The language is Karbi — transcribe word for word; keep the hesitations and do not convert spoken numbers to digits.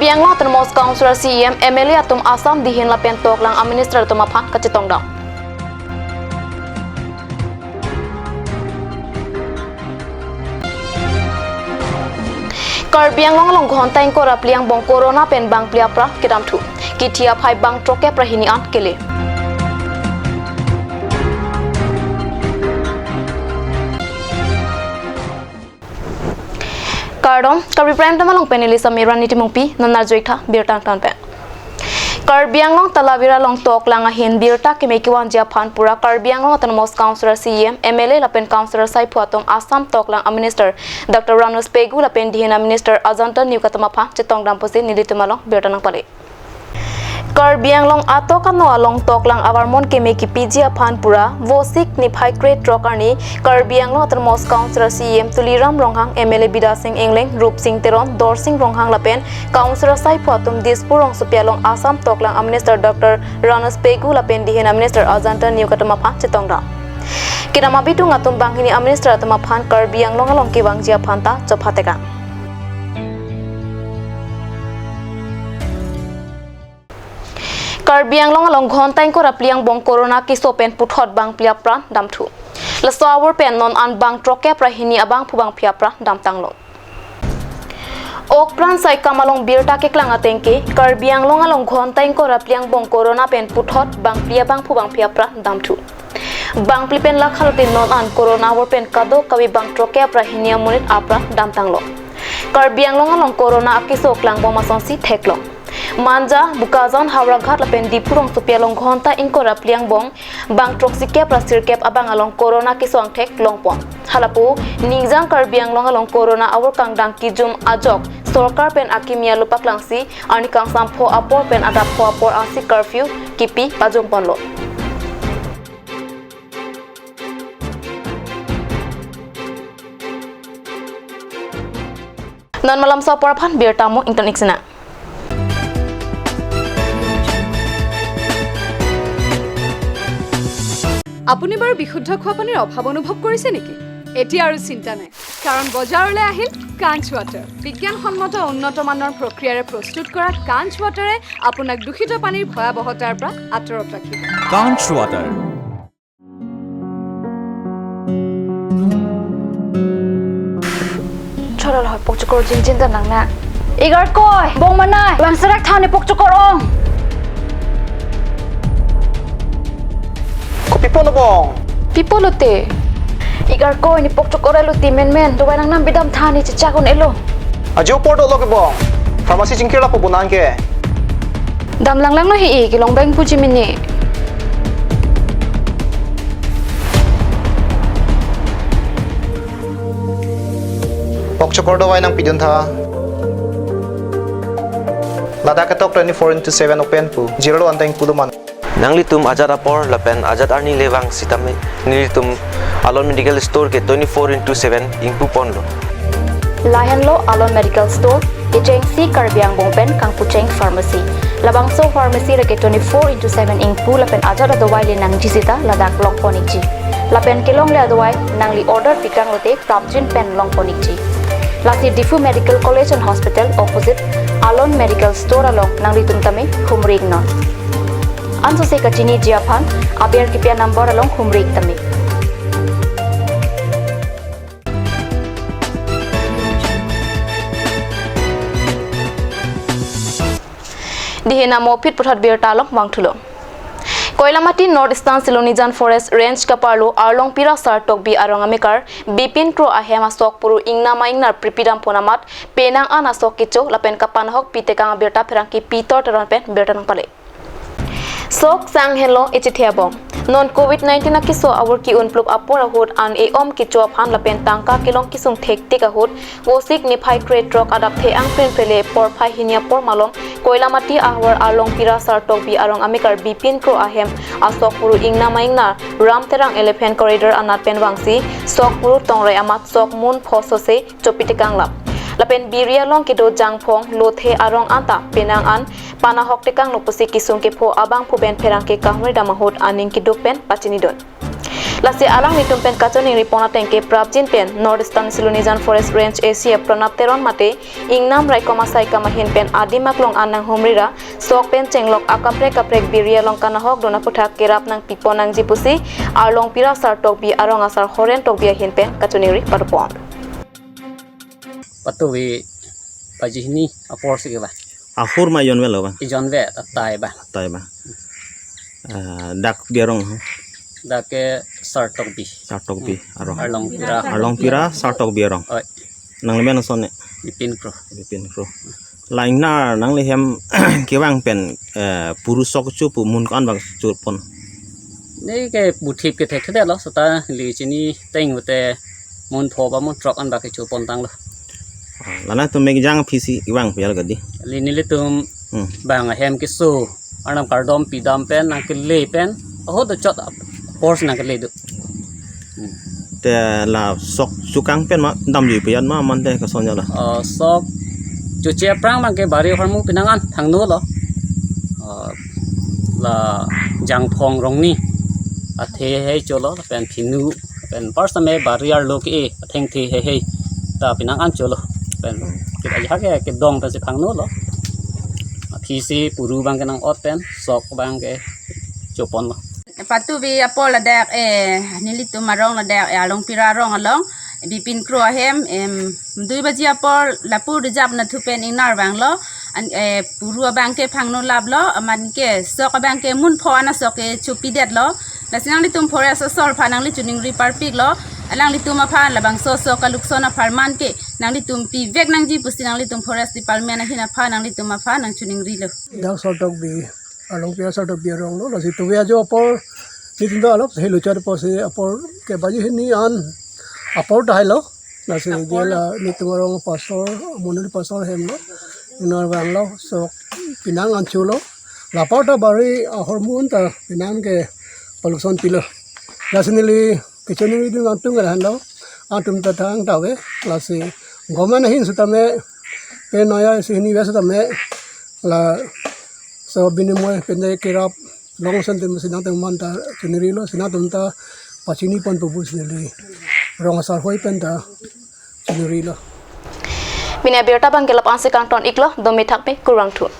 Karbi Anglong Autonomous Council C E M, M L A atum Assam dihin lapen toklang a minister atum aphan kachetongdam. Karbi Anglong along ghonta ingkoi ra phli angbong corona pen bangphli apran kedamthu. Kithi aphai bang throkkep ra hini an kele. Kardom, Karbi Prime Time along pen neli Samira Nitimupi, non arjuik tha birta angtan pen. Karbi Anglong Talavera along toklang ahin birta keme kevangji aphan pura Karbi Anglong Autonomous Council C E M, M L A lapen Council asaiphu atum Assam toklang a minister Doctor Ranoj Pegu lapen dihin a minister Ajanta Neokatom aphan chetongdam pusi nelitum along birta nangpale. Karbi Anglong atok ano along toklang avarmon keme kepiji aphan pura Vosik niphai krethrok arni Karbi Anglong Autonomous Council C E M Tuliram Ronghang, M L A Bidya Sing Engleng, Rup Sing Teron, Dorsing Ronghang lapen Council asaiphu atum Dispur rongsopi along Assam toklang a minister Doctor Ranoj Pegu lapen dihin a minister Ajanta Neokatom aphan chetongdam. Kedam abidung atum banghini a minister atum aphan Karbi Anglong along kevangji aphan ta chophatekang. Karbi Anglong along ghonta ingkoi ra phli angbong corona keso pen puthot bangphli apran damthu. Laso awor pen non an bang throkkep ra hini abangphu bangphli apran damtanglo. Okpran Saikam along birta keklang ateng ke Karbi Anglong along ghonta ingkoi ra phli angbong corona pen puthot bangphli abangphu bangphli apran damthu. Bangphli pen lakha lote non an corona awor pen kadokave bang throkkep ra hini amonit apran damtanglo. Karbi Anglong along corona akeso klangbom asonsi theklong. Manja, Bokajan, Howraghat lapen Diphu rongsopi along ghonta ingkoi ra phli angbong bang throksikep ra sirkep abang along corona keso angthek longpon. Halapu, Ningjang Karbi Anglong along corona awor kangdang kejum ajok sorkar pen akimi alo paklangsi arni kangsam pho apor pen adap pho apor ansi curfew kepi pajungponlo. Non malomso apor aphan birta mo ington iksina. আপুনি বাৰু বিশুদ্ধ খোৱা পানীৰ অভাৱ অনুভৱ কৰিছে নেকি? এতিয়া আৰু চিন্তা নাই, কাৰণ বজাৰলৈ আহিল কাঞ্চ ৱাটাৰ। বিজ্ঞানসন্মত উন্নত মানৰ প্ৰক্ৰিয়াৰে প্ৰস্তুত কৰা কাঞ্চ ৱাটাৰে আপোনাক দূষিত পানীৰ ভয়াৱহতাৰ পৰা আঁতৰত ৰাখিব। Kanch Water. Chorol hoi pokchokor jinjin ta nang na. Igarkoi, bong manai, bang serak thani pokchokor ong. Kopi pon bong? Pi pulote? Igarkoi, ne pokchokor elo ti menmen, dawai nangnam bidam thani chechak un-elo. Ajo apor dolo ke bong. Pharmacy chingkir lapu bunan ke. Dam langlang lo hi-i, kelong beng puji mini. Pokchokor dawai nangpidun tha. Ladak ketok twenty-four into seven open pu. Zero one time pu do man. Nanglitum ajat apor lapen ajat arni le vang sitame nelitum Alon Medical Store ke twenty-four into seven ingpu ponlo. Lahenlo Alon Medical Store, kechengsi Karbi angbong pen kangpucheng pharmacy. Labangso pharmacy lake twenty-four into seven ingpu lapen ajat adawai le nangji sita ladak longpon ikji. Lapen kelongle adawai nangli order pikang lote prapjin pen longpon ikji. Lasi Diphu Medical College and Hospital opposite Alon Medical Store along nanglitum tame humri iknon. Ansose kachiniji aphan aber kipi a number along humri ik tame. Dihin amo phit puthot birta along vangthulo. Koilamati North Eastern Silonijan Forest Range kaparlo Arlongpira Sartokbi arong amekar Bipin Kro ahem asok puru ingnama ingnar pripidam pon amat penang an asok kecho lapen kapanahok pitekang abirta pherangke Pitor Teron pen birta nangpale. Sok sang henlo echethe abong. Non covid nineteen akeso awor ki-un plup apor ahut an e-om kecho aphan lapen tangka kelong kesung thektik ahut Vosik niphai krethrok adap the-ang prinpele porphai hini apor malom Koilamati ahavar Arlongpira Sartokbi arong amekar Bipin Kro ahem asok puru ingnama ingnar Ram Terang Elephant Corridor anat pen vangsi sok puru tongrai amat sok mun pho sose chopitekang lap. Lapen biri along kedo jangphong lothe arong anta penang an panahok tekanglo pusi kesung kepho abangphu pen pherangke kahumri dam ahut aning keduk pen pachinidun. Lasi alanglitum pen kachiningri pon ateng ke prapjin pen North Eastern Silonijan Forest Range A C F Pranab Teron mate ingnam raikom asaikam ahin pen adim aklong an nanghumri ra sok pen chenglok akaprek kaprek biri along kanahok dun aphuthak kerap nangpi pon nangji pusi Arlongpira Sartokbi arong asar Horen Tokbi ahin pen kachiningri padopon. Patuwi pajihni apor si ke ba. Ahur ma jon velo ba. Ijon ve tatai ba. Tatai ba. Eh, dak bi arong ho. Dak ke Sartokbi. Sartokbi arong. Arlongpira. Arlongpira Sartokbi arong. Oi. Nangli men ason ne. Bipin Kro. Bipin Kro. La ingnar nangli hem kevang pen, eh, puru sok chu pu mun ko-an bak chopon. Ne ke buthip ke thekthedet lo seta neli chini teng ute mun pho ba mun throk an bak chopon tanglo. Ah, lana tum mek jang aphi si kevang pial gadi. Neli nelitum Hmm. bang ahem keso arnam kardom pidam pen nangkele pen ahut chot apor si nangkele do. Hmm. Te la sok chokang pen ma damji pian ma mante kason jala. Oh, sok choche aphrang abang ke bari ahormu penang an thangno lo. Oh, la Jangphong Rongni athe hei cholo pen phinu pen par same bari arlo ke athengthe hei hei ta penang an cholo pen ke ajak ke kedong pen si thangno lo. Aphi si puru abang ke nang-ot pen sok abang ke chopon lo. Patuwi apor ladak, eh, nelitum arong ladak, eh, Arlongpira arong along, Bipin Kro ahem, em, dui baji apor lapu rijap nathu pen ingnar vanglo, an, eh, puru abang ke phangno laplo, aman ke sok abang ke mun pho an asok ke chopidet lo, lasi nanglitum forest asor aphan nangli chiningri parpik lo, alanglitum aphan labangso sok kalukson apharman ke, nanglitum pivek nangji pusi nanglitum forest department ahin aphan nanglitum aphan nangchiningri lo. Dak Sartokbi. Arlongpira Sartokbi arong lo, lasi tuwe ajo apor, nelitum ta alop, helo char apor si apor ke baji hini an, apor ta hai lo, lasi Apor. jela nelitum arong pastor, monoli pastor hem lo, ingnar vanglo, sok penang an cholo, la apor ta bari ahormu ta penang ke kalukson pilo. Lasi neli kachiningri dun atum ke han lo, atum ta thang ta ve, lasi government ahin sitame, pen noya si hini ve sitame, la so binimoi pen de kerap long sen tem si nangtum man ta chiningri lo, si nangtum ta pachini pon pu pusi neli rong asar hoi pen ta chiningri lo. Pini abirta abang ke la-an si kangton iklo, dome thakme kurvangthu.